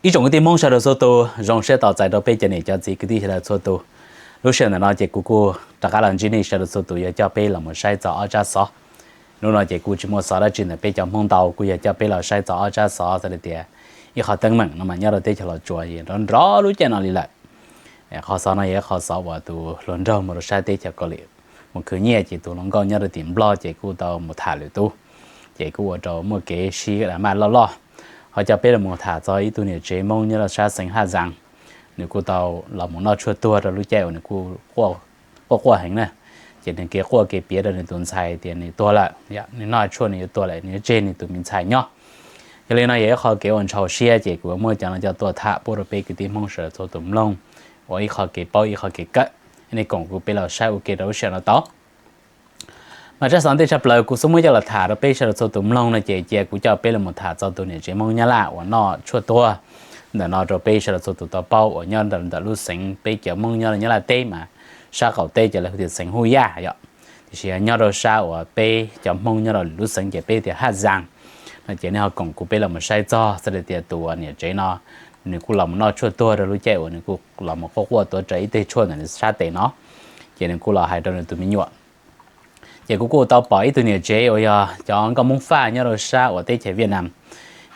Ib tsoom kwv tij Hmoob sawv daws txhua tus, zoo siab tos txais rau peb cov niam cov txiv kwv tij sawv daws txhua tus. Lub sij hawm ntawm no ces kuv kuj rov qab los ntsib nej sawv daws txhua tus yog coj peb los mus saib txog ob tsab xov. Hnub no ces kuj tsis muaj xov dab tsi ntawm peb cov Hmoob ntau, kuj yog coj peb los saib txog ob tsab xov xws li tias ib qho teeb meem no mas nyob rau teb chaws Los Tsuas es nrov nrov lub caij no li lawm. Qhov xov no yog ib qhov xov uas tus hluas nraug mus rau sab teb chaws Kaus Lim mus khwv nyiaj ces tus hluas nkauj nyob rau tim Nplog ces kuj tau mus tham lwm tus, ces kuj ua rau muaj kev sib maj loj loj. Ho coj peb los mus tham txog ib tug niam tsev Hmoob nyob rau sab xeev Haj Zaas, nws kuj tau los mus noj tshuaj tuag rau lub caij uas nws kuj quaj quaj heev na. Ces nws kev quaj kev piav rau nws tus ntxhais tias nws tuag lawm, nws noj tshuaj nws yuav tuag lawm, nws yuav tseg nws tus me ntxhais nyob. Yog li no yog ib qho kev uas ntxhov siab ces kuv muab cov no coj tuaj tham pub rau peb kwv tij Hmoob sawv daws txhua tus mloog, ua ib qho kev paub ib qho kev kawm. Nej koom kuv peb los saib ua ke rau lub sij hawm no tau. Mas tsab xov ntej tshaj plaws kuv xub muab coj los tham rau peb sawv daws txhua tus mloog no ces cia kuv coj peb los mus tham txog tus niam tsev Hmoob Nyab Laj uas noj tshuaj tuag ntawm no rau peb sawv daws txhua tus tau paub, uas nyob ntawm lub xeev peb cov Hmoob nyob rau Nyab Laj teb mas sab qaum teb ces lawv hu tias xeev Huj Yaj yom. Tiam sis yog nyob rau sab uas peb cov Hmoob nyob rau lwm lub xeev ces peb tias Haj Zaas no ces nej ho koom kuv peb los mus saib txog xws li tias tus niam tsev no nws kuj los mus noj tshuaj tuag rau lub caij uas nws kuj los mus quaj quaj tuav rawv ib teg tshuaj ntawm nws sab tes no, ces nws kuj los hais rau nws tus me nyuam. Ces kuv kuj tau pom ib tug niam tsev uas yog cov nkauj Hmoob Faj nyob rau sab uas teb chaws Viaj Nam,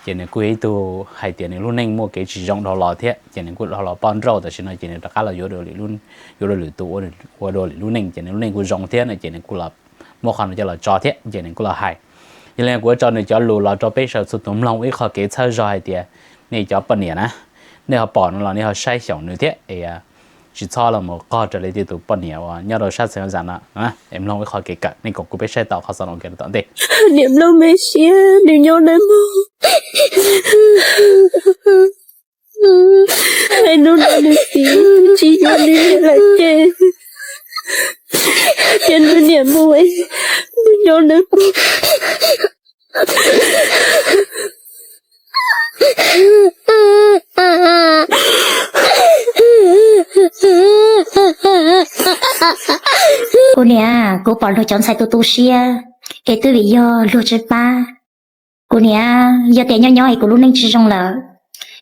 ces nws kuj yog ib tug hais tias nws lub neej muaj kev tsis zoo dhau los thiab, ces nws kuj dhau los poj nrauj tam sim no ces nws rov qab los yuav dua lwm tus ua dua lwm lub neej ces nws lub neej kuj zoo thiab no ces nws kuj los muab qhov no coj los tso thiab ces nws kuj los hais. Yog li kuv yuav tso nws cov lus los rau peb sawv daws txhua tus mloog ua ib qho kev txhawb zog hais tias nej cov poj niam na, nej ho pom no los nej ho saib xyaum nws thiab es tsis txhob los mus qog raws li tej tus poj niam uas nyob rau sab xeev Haj Zaas no. Es mloog ua ib qho kev kawm, nej koom kuv peb saib tau qhov xov no ua ke rau tom ntej. Niam mloog me siab, nws nyob nawb mog. Es hnub no nws txiv tsis yuav nws lawm ces, ces nws niam mus, nws nyob nawb mog. Kuv niam, kuv pom luag cov ntxhais tu tu siab es twb vim yog luag tsis pab. Kuv niam, yog tias nyob nyob es kuv lub neej tsis zoo lawm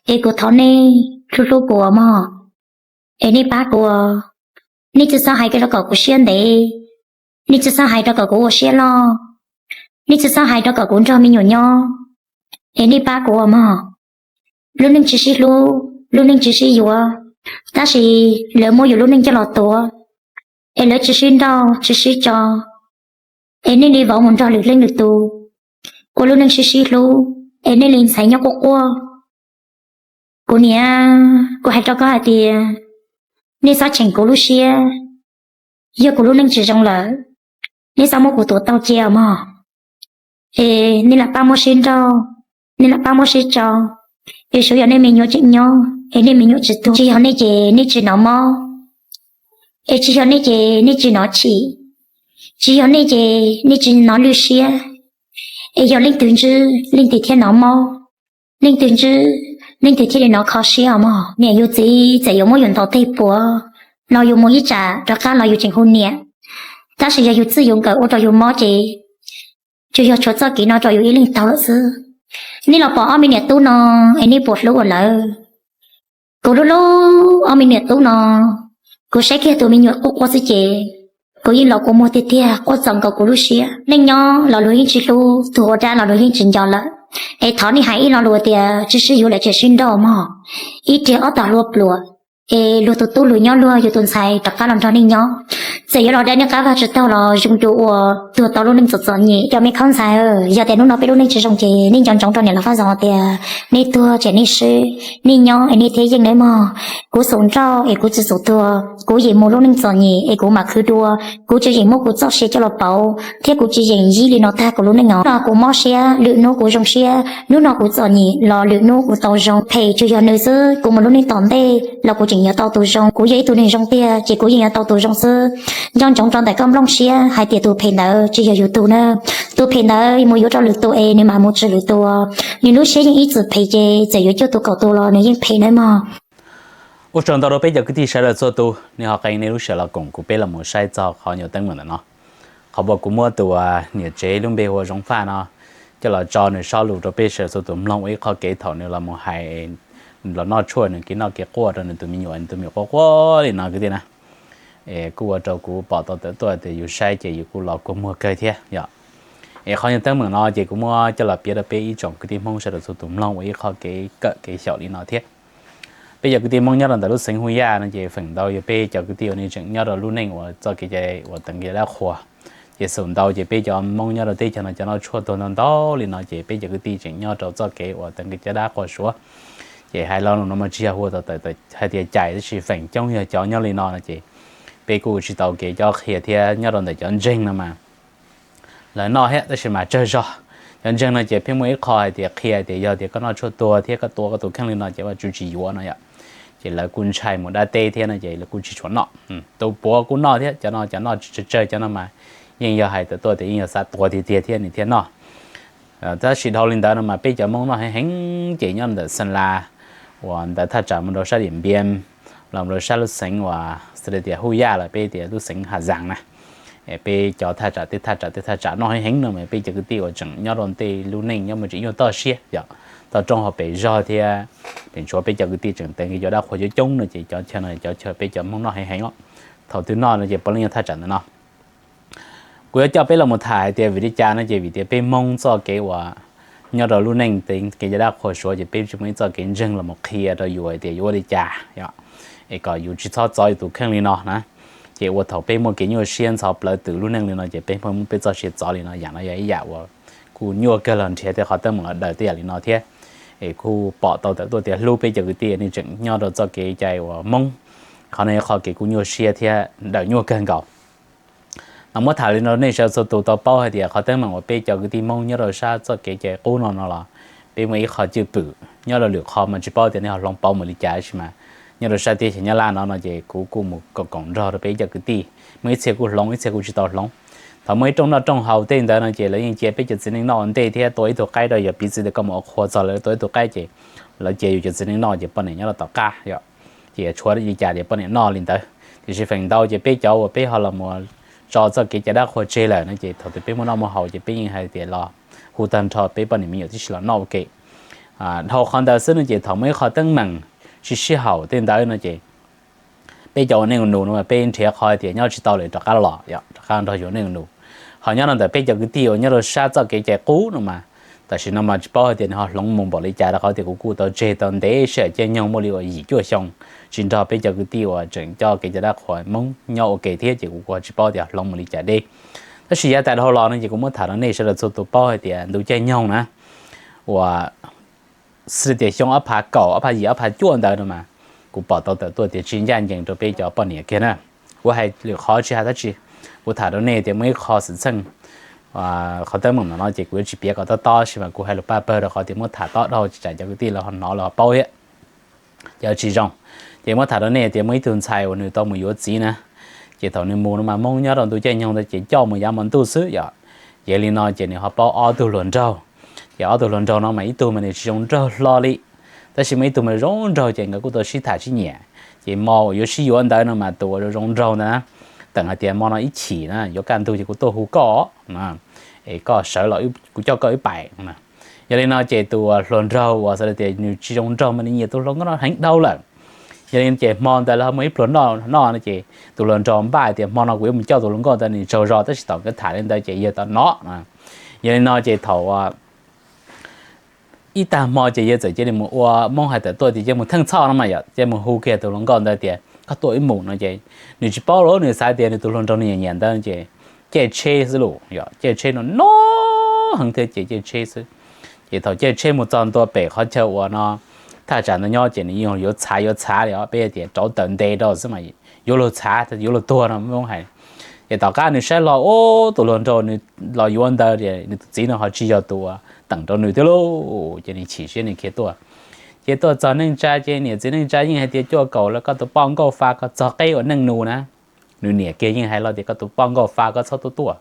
es kuv thov nej hlub hlub kuv mog, es nej pab kuv. Nej tsis txhob hais rau kom kuv siab ntev, nej tsis txhob hais rau kom kuv ua siab loj, nej tsis txhob hais rau kom kuv nrog me nyuam nyob, es nej pab kuv mog. Lub neej tsis sib hlub, lub neej tsis sib yuav, tab sis lawv muab yus lub neej coj los tuav, es lawv tsis sib nrauj tsis sib tso, es nej li vauv mus nrog lwm leej lwm tus ua lub neej sib sib hlub, es nej li ntxhais nyob quaj quaj. Kuv niam, kuv hais rau koj hais tias nej txhob cheem kuv lub siab. Yog kuv lub neej tsis zoo lawm, nej txhob muab kuv tuav tau cia mog. Es nej lam pab muab sib nrauj, nej lam pab muab sib tso, es xyov yog nej me nyuam tseem nyob es nej me nyuam tsis tuag. Tsis yog nej ces nej tsis hnov mob, es tsis yog nej ces nej tsis hnov chim, tsis yog nej ces nej tsis hnov lwj siab, es yog leej twg ntsib leej twg thiaj hnov mob, leej twg ntsib leej twg thiaj li hnov kho siab mog. Niam yus txiv txawm yuav muab yus ntaus teg puav los yus mus ib tsam rov qab los yus tseem hu niam, tab sis yog yus txij yus nkawm ua rau yus mob ces tsuas yog tshuav txoj kev no rau yus ib leeg taug lawm xwb. Nej los pom ob me niam tub no es nej puas hlub ua lawv? Kuv hlub hlub ob me niam tub no, kuv saib kiag tus me nyuam quaj quaj xwb ces kuv yeej los kua muag tiag tiag, quaj txaus nkaus kuv lub siab. Neej nyob los luag yeej tsis hlub, tus ua dab los luag yeej tsis nco lawm. Es thov nej hais ib lo lus tias tsis sib yuav lawm ces sib nrauj mog. Ib riag ob tog hlua pluam, es luag tus tub luag nyob luag, yus tus ntxhais rov qab los nrog nej nyob. Txawm yuav los dab nej qab vaj tsis taug los zoo dua ua tuag tau lub neej txom txom nyem. Cov me khaub ntxhais, yog tias hnub no peb lub neej tsis zoo ces nej nco ntsoov rau niam laus Faj Zoov tias nej tuag ces nej swb, nej nyob es nej thiaj yeej nawb mog. Kuv xum nrauj es kuv tsis xum tuag, kuv yeej mus lub neej txom nyem es kuv mam khwv dua. Kuv tsis yeem muab kuv txoj sia coj los pauv thiab kuv tsis yeem yib li no tag kuv lub neej os. Hnub no kuv mob siab, lwm hnub kuv zoo siab, hnub no kuv txom nyem los lwm hnub kuv tau zoo. Phem tsuas yog nws xwb, kuv mus lub neej tom ntej los kuv tseem yuav tau tus zoo. Kuv yog ib tug neeg zoo tiag ces kuv yeej yuav tau tus zoo xwb. Nco ntsoov rau ntawm koj nplooj siab hais tias tus phem ntawd tsis yog yus tug na. Tus phem ntawd mus yuav rau lwm tus es nws mam mus tsis lwm tus. Nws lub siab yeej ib txwm phem ces txawm yuav cuag tus kaum tus los nws yeej phem nawb mog. Ua tsaug ntau rau peb cov kwv tij sawv daws txhua tus, nej ho qee nej lub sij hawm los koom kuv peb los mus saib txog qhov nyuam teeb meem ntawm no. Qhov uas kuv muab tus niam tsev lub npe hu ua Zoov Faj no coj los tso nws zaj lus rau peb sawv daws txhua tus mloog ua ib qho kev thaum nws los mus hais los noj tshuaj nws kev noj kev quaj rau nws tus me nyuam, nws tus me nyuam quaj quaj li no kwv tij na. Es kuj ua rau kuv pom tau tawm tuaj tias yus saib ces yus kuj los kua muag kawg thiab yom. Es qhov nyuag teeb meem no ces kuv muab coj los piav rau peb ib tsoom kwv tij Hmoob sawv daws txhua tus mloog ua ib qho kev kawm kev xyaum li no thiab. Peb cov kwv tij Hmoob nyob rau ntawm lub xeev Hu Yaj no ces feem ntau yog peb cov kwv tij uas nej tseem nyob rau lub neej uas txoj kev cai uas teev kev cai dab qhuas. Ces xum ntau ces peb cov Hmoob nyob rau teb chaws no cov noj tshuaj tuag ntau ntau li no ces peb cov kwv tij tseem nyob rau txoj kev uas teev kev cai dab qhuas suav. Ces hais lo lus no mas tsis yog hu tau tawm hais tias cais, tab sis feem coob yog cov nyob li no no ces peb kuj tsis tau kev cob qhia thiab. Nyob rau ntawm cov ntseeg no mas lawv noj thiab tab sis mas tsawg zog. Cov ntseeg no ces pheej muaj ib qho hais tias qhia tias yog tias koj noj tshuaj tuag thiab koj tua koj tus kheej li no ces Vajtswv tsis yuav no yom. Ces lawv kuj ntshai mus dab teb thiab no ces lawv kuj tsis tshua noj. Tus puav kuj noj thiab, cov no cov noj tsawg tsawg cov no mas yeej yog hais tawm tuaj tias yeej yog xav tua tiag tiag thiab nws thiaj noj. Tab sis dhau li ntawd no mas peb cov Hmoob noj heev heev ces nyob ntawm Xeem Las uas ntawd thaj tsam mus rau sab Diam Npias los mus rau sab lub xeev uas xws li tias Hu Yaj los peb tias lub xeev Has Zaas na. Peb cov thaj tsam tej thaj tsam tej thaj tsam noj heev heev no mas peb cov kwv tij uas tseem nyob rau tej lub neej nyob mus tseem nyuaj toj siab yom, toj roob hauv pes zog thiab pem tshuav peb cov kwv tij tseem teev kev cai dab qhuas coob coob no ces cov chaw no cov chaw peb cov Hmoob noj heev heev os. Thaum twg noj no ces puav leej yog thaj tsam ntawm no. Kuv yuav coj peb los mus tham hais tias vim li cas no ces vim tias peb Hmoob txoj kev uas nyob rau lub neej teev kev cai dab qhuas suav ces peb tsis muaj ib txoj kev ntseeg los mus qhia rau yus hais tias yuav ua li cas yom, es kom yus tsis txhob txov yus tus kheej li no na. Ces ua thaum peb muaj kev nyuaj siab ntxhov plawv twm lub neej li no ces peb muab peb txoj sia txov li no, yam no yog ib yam uas kuj nyuaj kawg los nrhiav tej qhov teeb meem los daws tej yam li no thiab. Es kuj pom tau tawm tuaj tias hlub peb cov kwv tij nej tseem nyob rau txoj kev cai uas Hmoob, qhov no yog qhov kev kuj nyuaj siab thiab daws nyuaj kawg nkaus. No muab tham li no nej sawv txhua tus tau paub hais tias qhov teeb meem uas peb cov kwv tij Hmoob nyob rau sab txoj kev cai qub no no los peb muaj ib qho cwj pwm nyob rau lwm qhov mas tsis paub tias nej ho hloov pauv mus li cas tab sis mas nyob rau sab teb chaws Nyab Laj no no ces kuv kuj mus koom koom nrog rau peb cov kwv tij, muaj ib txhia kuj hloov ib txhia kuj tsis tau hloov. Thaum muaj ib rooj noj rooj haus tej ntawd no ces lawv yeej cia peb cov txiv neej noj ua ntej thiab tua ib tug qaib rau, yog piv txwv tias koj mus ua qhua txog lawv tua ib tug qaib ces lawv cia yus cov txiv neej noj ces poj niam nyob rau tom qab yom. Ces yuav tshuav li cas ces poj niam noj li ntawd, tiam sis feem ntau ces peb cov uas peb ho los mus tso txoj kev cai dab qhuas tseg lawm no ces thaum twg peb muaj noj muaj haus ces peb yeej hais tias los hu tag nrho peb poj niam me nyuam tib si los noj ua ke. Dhau qhov ntawd xwb no ces thaum muaj ib qho teeb meem tsis sib haum tej ntawd no ces peb cov ua neej ua nus no peb nrhiav qhov tias nyob tsis tau lawm rov qab los yom, rov qab nrog yus ua neej ua nus. Ho nyob rau ntawm peb cov kwv tij uas nyob rau sab txoj kev cai qub no mas tam sim no mas tsis paub hais tias nws ho hloov mus npaum li cas rau qhov tias kuv kuj tau tseg tau ntev sij hawm caij nyoog muaj li uas yim cuaj xyoo tsis nrog peb cov kwv tij uas tseem coj kev cai dab qhuas Hmoob nyob ua ke thiab ces kuv kuj tsis paub tias hloov mus li cas deb. Tab sis yav tas dhau los no ces kuv muab tham rau nej sawv daws txhua tus paub hais tias ntu caij nyoog na uas xws li tias xyoo ob phav kaum ob phav yim ob phav cuaj ntawd no mas kuv pom tau tawm tuaj tias tsis ncaj ncees rau peb cov poj niam kiag na. Kuv hais lwm qhov tsis hais dab tsi, kuv tham rau nej tias muaj ib qho xwm txheej qhov teeb meem no no ces kuv yuav tsis piav kom tob tob sis mas kuv hais lus paj pawg rau qhov tias muab tham tob dhau tsam cov kwv tij lawv ho hnov lawv ho paub thiab. Ces tsis zoo, ces muab tham rau nej tias muaj ib tug ntxhais uas nws tau mus yuav txiv na, ces thaum nws mus no mas Hmoob nyob rau ntu caij nyoog ntawd ces coj mus yav hmo ntuj xwb yom. Yog li no ces nws ho paub ob tug hluas nraug, ces ob tug hluas nraug no mas ib tug mas nws tsis zoo nraug hlo li, tab sis muaj ib tug mas zoo nraug ces nkawd kuj tau sib tham sib nyiam. Ces hmo uas yuav sib yuav ntawd no mas tus uas zoo nraug ntawd na teem hais tias hmo no ib chim na yuav kaj ntug ces kuv tuaj hu koj na, es koj sawv los kuv coj koj ib pais. Yog li no ces tus hluas nraug uas xav tias nws tsis zoo nraug mas nws nyiam tus hluas nkauj no heev dhau lawm. Yog li ces hmo ntawd lawv ho muaj ib pluag noj no ces tus hluas nraug npaj tias hmo no kuv yuav mus coj tus hluas nkauj ntawd nws tsaug zog, tab sis thaum nkawd tham li ntawd ces yawg tau hnov. Yog li no ces thaum ib tag hmo ces yawg txawm cia li mus ua, Hmoob hais tawm tuaj tias cia mus theej txhoj no mas yom, cia mus hu kiag tus hluas nkauj ntawd tias koj tuaj wb mus no ces nws tsis paub los nws xav tias nws tus hluas nraug nws nyiam nyiam ntawd ces caij tsheb xwb lauj, yog caij tsheb no no heev thiab ces caij tsheb xwb. Ces thaum caij tsheb mus txog ntua pem qhov chaw uas no thaj tsam ntawd nyob ces nws yeej yuav txhav yuav txhav li os, peb tias rauv taws nte rau xwb mas yuav luag txhav yuav luag tuag no Hmoob hais. Ces tom qab nws saib los ub tus hluas nraug nws los yuav ntawd nws tus txiv no ho tsis yog tus teem rau nws thiab lauj, ces nws chim siab nws khiav tuaj. Ces tuaj txog neej tsa ces niam txiv neej tsa yeej hais tias cuaj kaum lawm koj tus poj nkauj fa koj txog qeb ua neej nus na. Nws niam kiag yeej hais los tias koj tus poj nkauj fa koj txhob tuaj tuaj.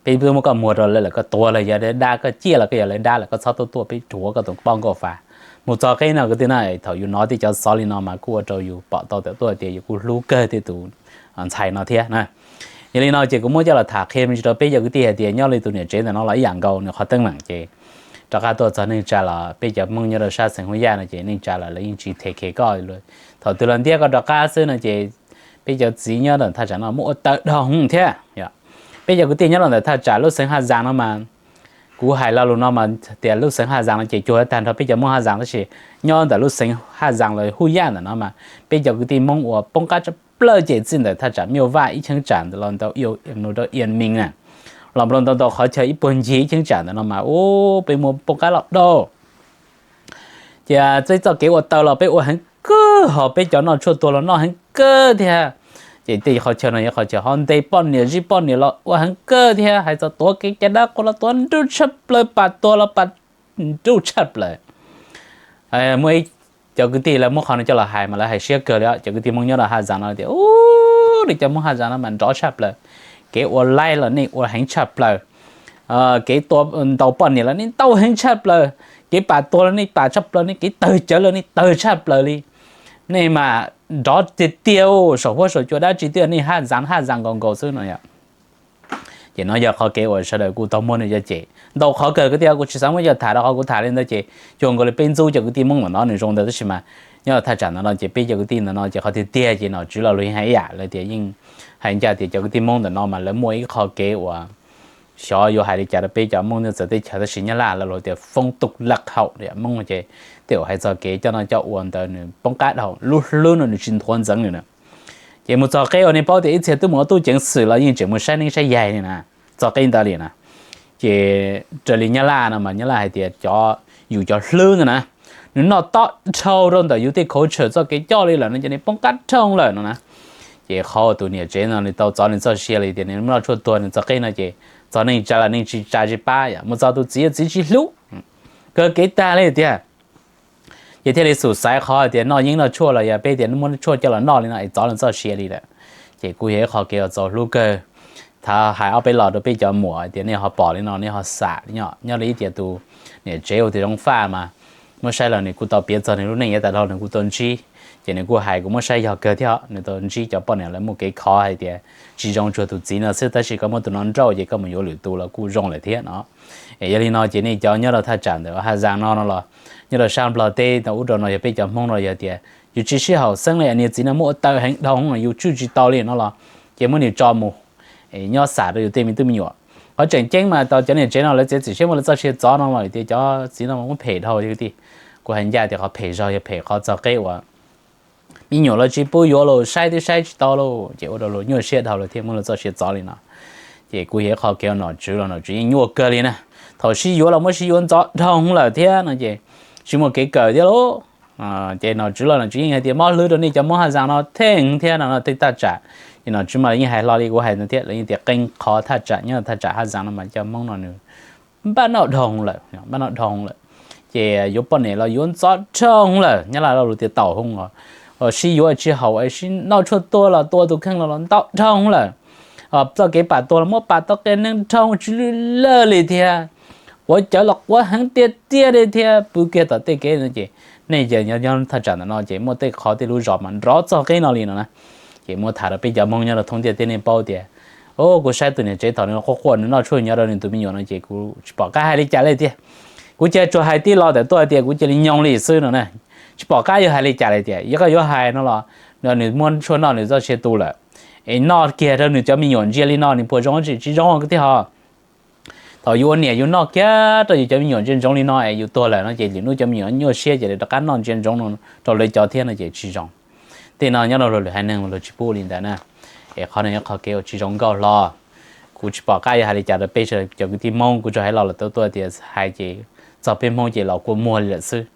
Peb twb muab koj muag rau lawv lawm, koj tuag los yog lawv dab, koj ciaj los koj yog lawv dab lawm, koj txhob tuaj tuaj, peb rhuav koj tus poj nkauj fa. Mus txog qeb no kwv tij na, thaum yus hnov tej cov xov li no mas kuj ua rau yus pom tau tawm tuaj tias yus kuj hlub kawg tej tus ntxhais no thiab na. Yog li no ces kuv muab coj los tham qhia me ntsis rau peb cov kwv tij hais tias nyob li tus niam tsev ntawm no los ib yam nkaus, nws qhov teeb meem ces rov qab tuaj txog neej tsa los peb cov Hmoob nyob rau sab xeev Hub Yaj no ces neej tsa los lawv yeej tsis them khev koj. Thaum twg los ntiab koj rov qab xwb no ces peb cov txiv nyob ntawm thaj tsam no muab ua tawm dhau hwv thiab. Peb cov kwv tij nyob rau ntawm thaj tsam lub xeev Haj Zaas no mas, kuv hais lo lus no mas tias lub xeev Haj Zaas no ces cuag tag nrho peb cov Hmoob Haj Zaas, tab sis nyob ntawm lub xeev Haj Zaas los Hub Yaj ntawm no mas peb cov kwv tij Hmoob uas poob qab tshaj plaws ces txij ntawm thaj tsam Miaj Vaj ib cheeb tsam ntawd los ntawm rau Ias Mees na, los ntawm ntau ntau qhov chaw ib puag ncig ib cheeb tsam ntawm no mas ub peb muaj poob qab los dhau. Ces peb txoj kev ua taw los peb ua heev kawg, ho peb cov noj tshuaj tuag los noj heev kawg thiab. Ces tej qhov chaw no yog qhov chaw ho ntes poj niam zij poj niam los ua heev kawg thiab, hais txog tuav kev cai dab qhuas los tuav nruj tshaj plaws, pam tuag los pam nruj tshaj plaws. Muaj ib cov kwv tij lawv muab qhov no coj los hais mas lawv hais siab kawg li, cov kwv tij Hmoob nyob rau Haj Zaas no tias ub, nej cov Hmoob Haj Zaas no mas nrov tshaj plaws, kev ua laib los nej ua heev tshaj plaws, kev tua ntaus poj niam los nej ntaus heev tshaj plaws, kev pam tuag los nej pam tshaj plaws, nej kev tawg cawv los nej tawg tshaj plaws li. Nej mas nrov tiag tiag, saum huab saum cua dab tsi twb yog nej Haj Zaas Haj Zaas nkaus nkaus xwb no yom. Ces no yog qhov kev uas sawv daws kuj tau muab nws coj cem ntau qhov kawg, kwv tij, kuv tsis xav muab coj tham rau qhov kuv tham li ntawd ces cuag nkaus li peb ntxub cov kwv tij Hmoob ntawm no nws zoo ntawd, tab sis mas nyob rau thaj tsam ntawm no ces peb cov kwv tij ntawm no ces qhov tiag tiag ces nom tswv lo lus yeej hais ib yam, lawv tias yeej hais ncaj tias cov kwv tij Hmoob ntawm no mas lawv muaj ib qho kev uas xyov yuav hais li cas rau peb cov Hmoob nyob txawv teb chaws, tab sis Nyab Laj lo lus tias phong tục lạc hậu, Hmoob ces tej uas hais txog kev coj noj coj ua ntawd nws poob qab dhau, lub hlwb no nws tsis nthuav ntxeev li na. Ces mus txog qib uas nej paub tias ib txhia twb mus ua tub ceev xwm los yeej tseem mus saib neeb saib yaig li na, txog qib ntawd li na. Ces raws li Nyab Laj no mas Nyab Laj hais tias cov, yus cov hlwb ntawd na, nws noj tob dhau rau ntawm yus tej khauv tshawm txoj kev coj li lawm no ces nws poob qab dhau lawm no na. Ces qhov uas tus niam tsev no nws tau txov nws txoj sia li tias nws muab noj tshuaj tuag nws txog qib no ces txog neej tsa los neej tsis tsa tsis pab yom, mus txog tus txiv txiv tsis hlub, kawg kev tag li tiag. Ces thiaj li xub xaiv qhov hais tias noj yeeb noj tshuaj los yog peb tias muab tshuaj coj los noj li no es txov nws txoj sia li lawm. Ces kuj yog ib qho kev uas txaus hlub kawg. Thaum hais ob peb los rau peb cov muam hais tias nej ho pom li no nej ho xam li no, nyob li ib tias tus niam tsev ua tus zoo faj mas muab saib los nws kuj tau piav txog nws lub neej yav tas dhau nws kuj tau ntsib. Ces nws kuj hais kuv muab saib yog kawg thiab, nws tau ntsib cov poj niam lawv muaj kev khov hais tias tsis zoo tsuas tus txiv no xwb, tab sis koj muab tus no nrauj ces koj mus yuav lwm tus los kuj zoo lawm thiab no. Es yog li no ces nej cov nyob rau thaj tsam ntawm Haj Zaas no no los nyob rau sab Nplog teb tau ub rau no yog peb cov Hmoob no yog tias yus tsis sib haum xeeb li, niag txiv no muab ua tawm heev dhau yus tswj tsis tau li no los ces muab nws tso mus, nyob xam rau yus tej me tub me nyuam. Qhov tseem ceeb mas tau cov niam tsev no lawv txiav txim siab muab lawv txoj sia txov no los tias cov txiv no muab phem dhau li ti. Kuv hais ncaj tias qhov phem zog yog phem qhov txog qib uas me nyuam los tsis pub yuav los saib twb saib tsis tau los ces ua rau luag nyuaj siab dhau lawm thiaj muab lawv txoj sia txov li no. Ces kuj yog ib qho kev uas nom tswv los nom tswv yeej nyuaj kawg li na. Thaum sib yuav los muab sib yuav ntxov dhau lawm thiab no ces tsis muaj kev kawm thiab lauj. Ces nom tswv los nom tswv yeej hais tias mob hlwb rau nej cov Hmoob Haj Zaas no theej thiab no no tej thaj tsam. Ces nom tswv mas yeej hais hlo li kuv hais ntawd thiab, lawv yeej tias qee qhov thaj tsam nyob thaj tsam Haj Zaas no mas cov Hmoob no nws npaj noj dhau lawm, npaj noj dhau lawm. Ces yuav poj niam los yuav ntxov dhau lawm, Nyab Laj lo lus tias taum hoo os. Sib yuav tsis haum, sib noj tshuaj tuag los tua tus kheej los los ntau dhau lawm. Txoj kev pam tuag los muab pam tau qias neeg dhau tsis lwj lawj li thiab. Quav cawv los quav heev tiag tiag li thiab pw kiag tom tej kev no ces nej ces nyob thaj tsam ntawm no ces muaj tej qhov tej lub zos mas nrov txog qib no li no na. Ces muab tham rau peb cov Hmoob nyob rau thoob ntiaj teb nej paub tias, o, kuv saib tus niam tsev thaum nws quaj quaj nws noj tshuaj nyob rau nws tus me nyuam no ces kuv tsis pom qab hais li cas li tiag. Kuv cia tsuas hais tib lo ntawm tuaj tias kuv cia li nyoog li xwb no na. Tsis pom qab yuav hais li cas li tias, yog koj yuav hais no los nws muab tshuaj noj nws txoj sia tu lawm, es noj kiag rau nws cov me nyuam ntsia li no nws puas zoo tsis, tsis zoo kwv tij ho. Thaum yus ua niam yus noj kiag rau yus cov me nyuam ntsia ntsoov li no es yus tuag lawm no ces lwm hnub cov me nyuam nyuaj siab ces lawv rov qab noj ntsia ntsoov rau lawv cov thiab no ces tsis zoo. Tej no nyob rau luag lwm haiv neeg luag tsis pub li ntawd na. Es qhov no yog qhov kev uas tsis zoo nkauj hlo. Kuv tsis pom qab yuav hais li cas rau peb cov kwv tij Hmoob, kuv tsuas hais lo lus tau tuaj tias hais ces txog peb Hmoob ces los kua muag li lawm xwb.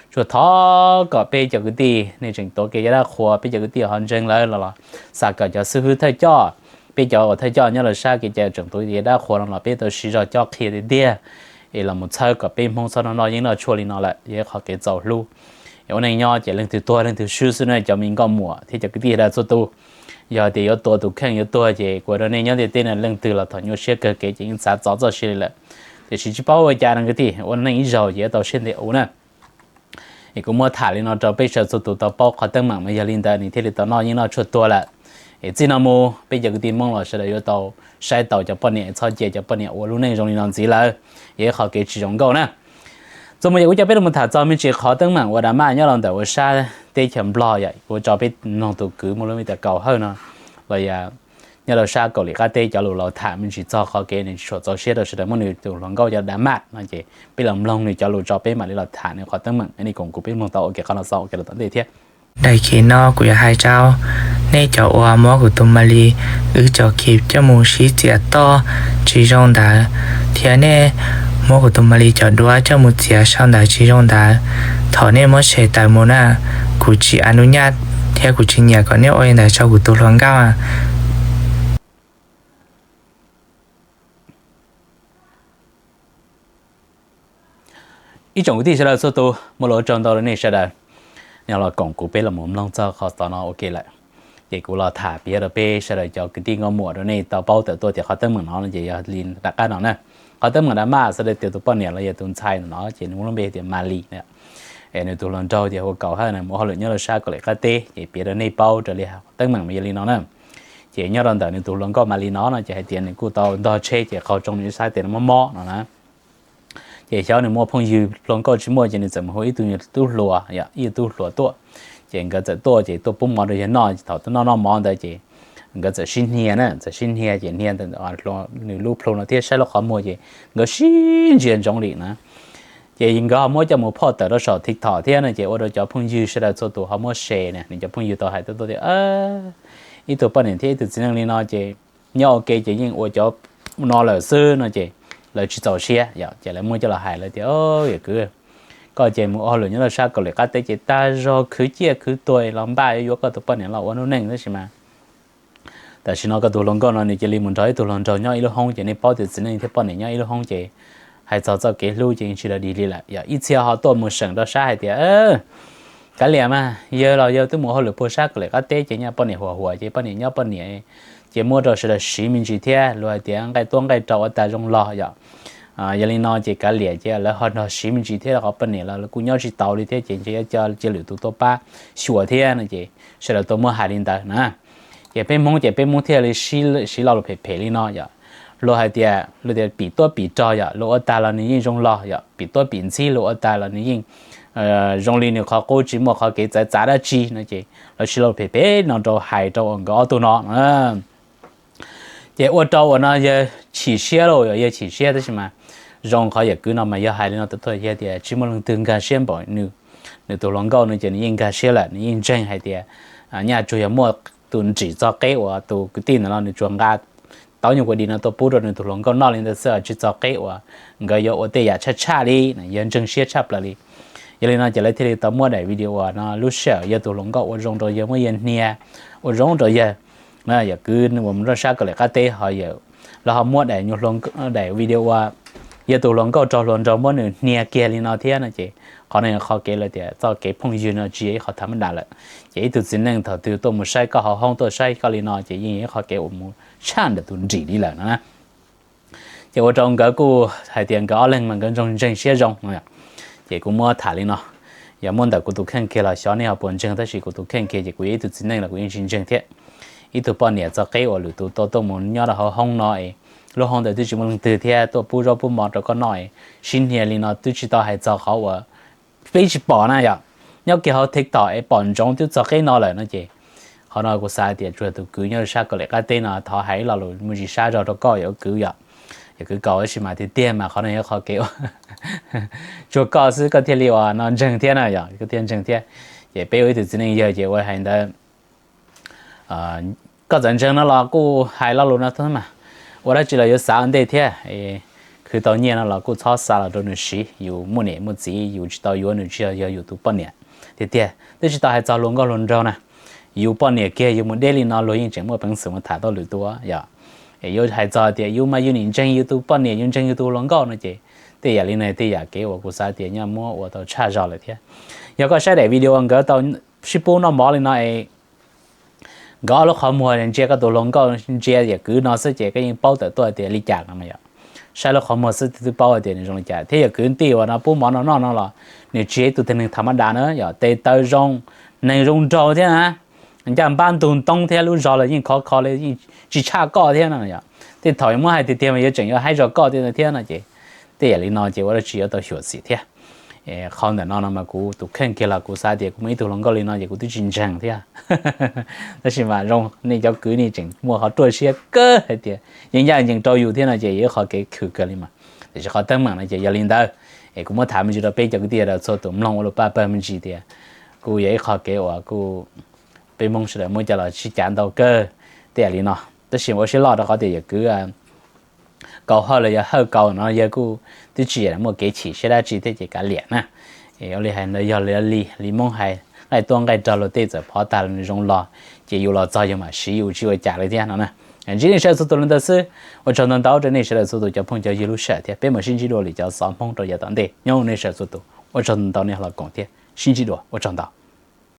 Tsuas thov kom peb cov kwv tij nej tseem tuav kev cai dab qhuas, peb cov kwv tij ho ntseeg lawv los los xav kom cov xib hwb thawj coj, peb cov uas thawj coj nyob rau sab kev cai tseem tuav kev cai dab qhuas no los peb tau siv zog cob qhia tiag tiag es los mus txhawb kom peb Hmoob txhob noj noj yeeb noj tshuaj li no lawm, yog ib qho kev txaus hlub. Es ua neej nyob ces leej twg tuag leej twg swb xwb na cov me nkauj muam thiab cov kwv tij sawv daws txhua tus. Yog tias yuav tua tus kheej yuav tuag ces kuv hais rau nej nyob ntiaj teb no leej twg los thaum nyuaj siab kawg kev ces yeej xav txov txoj sia li lawm. Tiam sis tsis paub ua cas no kwv tij, ua neej ib zaug ces yuav tau siab ntev ua na. Es kuv muab tham li no rau peb sawv daws txhua tus tau paub qhov teeb meem mas yog li ntawd nws thiaj li tau noj yeeb noj tshuaj tuag lawm. Es txij no mus peb cov kwv tij Hmoob los sawv daws yuav tau saib taus cov poj niam, txhob cia cov poj niam ua lub neej zoo li no ntxiv lawm, yog ib qho kev tsis zoo nkauj na. Txuas mus yog kuv coj peb los tham txog me ntsis qhov teeb meem uas Dam Maj nyob rau ntawm ua sab teb chaws Nplog yom, kuv tso peb mloog tus kwv muaj lub npe tias Kaum Hawj no los yog nyob rau sab Kaum Lim qab teb cov lus los tham me ntsis txog qhov kev nws tsis tshua txaus siab rau sawv daws muab nws tus hluas nkauj cov Dam Maj no ces peb los mloog nws cov lus tso peb mam li los tham nws qhov teeb meem, nej koom kuv peb mloog tau ua kev qhov no xaus ua kev los tom ntej thiab. Daim khiv no kuv yuav hais rau nej cov uas muab kuv tus Malis wb cov khiv coj mus sib txiav toj tsis zoo ntawd, thiab nej muab kuv tus Malis cov duab coj mus txiav sau ntawd tsis zoo ntawd, thov nej muab tshem tawm mus na. Kuv tsis a nub nyaj thiab kuv tsis nyiam kom nej ua li ntawd rau kuv tus hluas nkauj. Ib tsoom kwv tij sawv daws txhua tus, muaj lus ua tsaug ntau rau nej sawv daws, nej los koom kuv peb los mus mloog txog qhov xov no ua ke lawm. Ces kuv los tham piav rau peb sawv daws cov kwv tij nkauj muam rau nej tau paub tawm tuaj tias qhov teeb meem no ces yog li nram qab no na. Qhov teeb meem Dam Maj xav tias tus poj niam los yog tus ntxhais no ces nws muaj lub npe tias Malis na. Es nws tus hluas nraug ces hu ua Kaum Hawj na, mus ua hauj lwm nyob rau sab Kaum Lim qab teb, ces piav rau nej paub raws li teeb meem yog li no na. Ces nyob rau ntawm nws tus hluas nkauj Malis no no ces hais tias nws kuj tau ntog tsheb ces qaug tsoo nws ib sab tes no mob mob no na. Ces xyov nws muaj phooj ywg hluas nkauj tsis muaj ces nws txawm mus hu ib tug tub hluas, ib tug tub hluas tuaj. Ces nkawd txawm tuaj ces tuaj pub mov rau yawg noj, thaum tuaj noj noj mov ntawd ces nkawd txawm sib hnia na, txawm sib hnia ces hnia nws lub plhu no thiab saib lub qhov muag ces nkawd sib ntsia ntsoov li na. Ces nkawd ho muab coj mus phoj tawm rau saum TikTok thiab no ces ua rau cov phooj ywg sawv daws txhua tus ho muab share na, nws cov phooj ywg tau hais tuaj tuaj tias ib tug poj niam thiab ib tug txiv neej li no ces nyob ua ke ces yeej ua cov no lawm xwb no ces lawv tsis txaus siab yom, ces lawv muab coj los hais lawv tias, Yawm kwv, koj ces mus ua hauj lwm nyob rau sab Kaum Lim qab teb ces tag zog khwv ciaj khwv tuag los npaj yuav koj tus poj niam los ua noob neej tab sis mas tam sim no koj tus hluas nkauj no nws cia li mus nrog ib tug hluas nraug nyob ib lub hoob ces nej paub tias txiv neej thiab poj niam nyob ib lub hoob ces hais txog txoj kev hlub ces yeej tsis sawv daws dig li lawm yom. Ib txhia ho tuaj mus seem rau sab hais tias, Kav liam mas, yawg los yawg twb mus ua hauj lwm puag sab Kaum Lim qab teb ces nyaj poj niam huam huam ces poj niam nyob poj niam ces muab rau sawv daws siv me ntsis thiab, luag hais tias nqaij tuab nqaij rau ua tas zoo los yom. Yog li no ces kav liam ces lawv ho nrog siv me ntsis thiab, qhov poj niam los lawv kuj nyob tsis taus li thiab ces ntshe yuav cia lwm tus tuaj pab xyuas thiab no ces sawv daws tuaj muab hais li ntawd na. Ces peb Hmoob ces peb Hmoob thiaj li siv lo lus phem phem li no yom. Luag hais tias, luag tias pim tuab pim rog yom, luag ua tag los nws yeej zoo los yom, pim tuab pim ntxhib luag ua tag los nws yeej zoo li nws qhov qub tsis muaj qhov kev txawv txav dab tsi no ces lawv siv lo lus phem phem no rau hais rau uas nkawd ob tug no. Ces ua rau uas no yawg chim siab lauj, yawg chim siab tab sis mas zoo qhov yawm kwv no mas yog hais li no tau tuaj yog tias tsis muaj leej twg nkag siab npaum nws, nws tus hluas nkauj no ces nws yeej nkag siab lawm, nws yeej ntseeg hais tias nyaj tsuas yog muaj tus nrim txog qeb uas tus kwv tij ntawm no nws tsuas nqa tau nyuag kuas dis no tuaj pub rau nws tus hluas nkauj noj li ntawd xwb, tsis txog qeb uas nkawd yuav ua tej yam tshaj tshaj li, yawg ntseeg siab tshaj plaws li. Yog li no ces lawv thiaj li tau muab daim video uas no lub sij hawm yawg tus hluas nkauj ua zoo rau yawg, muab yawg hnia ua zoo rau yawg. Yawm kwv uas mus rau sab Kaum Lim qab teb ho yawm, lawv ho muab daim, daim video uas yawg tus hluas nkauj raug hluas nraug muab nws hnia kiag li no thiab no ces qhov no yog qhov kev lawv tias txoj kev phooj ywg no tsis yog ib qho tham ma das lawm. Ces ib tug txiv neej thaum twg tuaj mus saib koj hauv hoob tuaj saib koj li no ces yeej yog ib qho kev uas mus tshaj ntawm tus nrim li lawm no na. Ces ua rau nkawd kuj hais tias nkawd ob leeg mas nkawd ntseeg siab zoo. Ces kuv muab tham li no, yog muab ntawm kuv tus kheej kiag los xyov nej ho puas ntseeg tab sis kuv tus kheej kiag ces kuv yog ib tug txiv neej los kuv yeej tsis ntseeg thiab. Ib tug poj niam txog qeb uas lwm tus tuaj tuaj mus nyob rau hauv hoob no es lub hoob ntawd twb tsis muaj leej twg thiab tuaj pub zaub pub mov rau koj noj es sib hnia li no twb tsis tau hais txog qhov uas peb tsis pom na yom. Nyob kiag hauv TikTok es pom ntsoov twb txog qeb no lawm no ces qhov no kuv xav tias tsuas tus kwv nyob sab Kaum Lim qab teb no thov hais ib lo lus me ntsis sab zog rau koj yawm kwv yom. Yawm kwv Kaum, tab sis mas tiag tiag mas qhov no yog qhov kev tsuas koj xwb koj thiaj li uas no ntseeg thiab na yom, koj thiaj ntseeg thiab. Ces peb ua ib tug txiv neej yawg ces ua hais ntawd koj txawm ntseeg no los kuj hais lo lus no mas, ua dab tsi los yuav xav ua ntej thiab. Khwv tau nyiaj no los kuj txhob xa los rau nws siv, yus muaj niam muaj txiv yus tsis tau yuav nws tsis yog yus tus poj niam. Tiag tiag twb tsis tau hais txog hluas nkauj hluas nraug na, yus poj niam kiag yus mus deb li no luag yeej tseem muaj peev xwm mus tham tau lwm tus yom. Es yuav hais txog tias yus mas yus nim ntseeg yus tus poj niam yus ntseeg yus tus hluas nkauj no ces tej yam li no tej yam kev uas kuv xav tias nyaj muab ua tau tshaj zog lawm thiab. Yog koj saib daim video nkawd tau sib pub noj mov li no es nkawd ob lub qhov muag ntsia koj tus hluas nkauj ntsia yawm kwv no xwb ces koj yeej paub tawm tuaj tias li cas no yom. Saib lub qhov muag xwb twb paub tias nws zoo li cas thiab yawm kwv tij uas no pub mov no noj no los nws tsis yog ib tug tib neeg tham ma das na yom, tes taw zoo, neeg zoo nraug thiab na. Ncaj npab ntug ntoo thiab lub zog los yeej khov kho li, yeej tsis tshaj koj thiab no yom. Tej thaum muab hais tiag tiag mas yuav tseem yuav haib zog koj thiab no ces tej yam li no ces ua dab tsi yuav tau xyuam xim thiab. Qhov ntawm no no mas kuv tus kheej kiag los kuv xav tias kuv muaj ib tug hluas nkauj li no ces kuv twb tsis ntseeg thiab. Tab sis mas zoo nej cov kwv nej tseem muaj qhov ruaj siab kawg hais tias yeej ncaj ncees rau yus thiab no ces yog ib qhov kev khwm kawg li mas. Tiam sis qhov teeb meem no ces yog li ntawd, es kuv muab tham me ntsis rau peb cov kwv tij yawg txhua tus mloog ua lus paj pawg me ntsis tias kuj yog ib qhov kev uas kuj peb Hmoob sawv daws muab coj los sib cav ntau kawg tej yam li no. Tab sis ua siab loj rau qhov tias yawm kwv Kaus Hawj los yog Hawj Kaus no yawg kuj twb tsis yog muaj kev chim siab dab tsi thiab ces kav liam na. Ua li hais ntawd yog li li Hmoob hais, nqaij tuaj nqaij rog luag tej txawm phov tag los nws zoo los, ces yus los txog yus mam siv yus tsis ua cas li thiab no na. Ntsib nej sawv daws txhua tus li ntawd xwb, ua tsaug ntau ntau rau nej sawv daws txhua tus cov phooj cov ywg lub sij hawm thiab peb mam sib ntsib dua lwm cov xov Hmoob rau yav tom ntej. Nyob nej sawv daws txhua tus ua tsaug ntau ntau nej los koom thiab sib ntsib dua, ua tsaug ntau.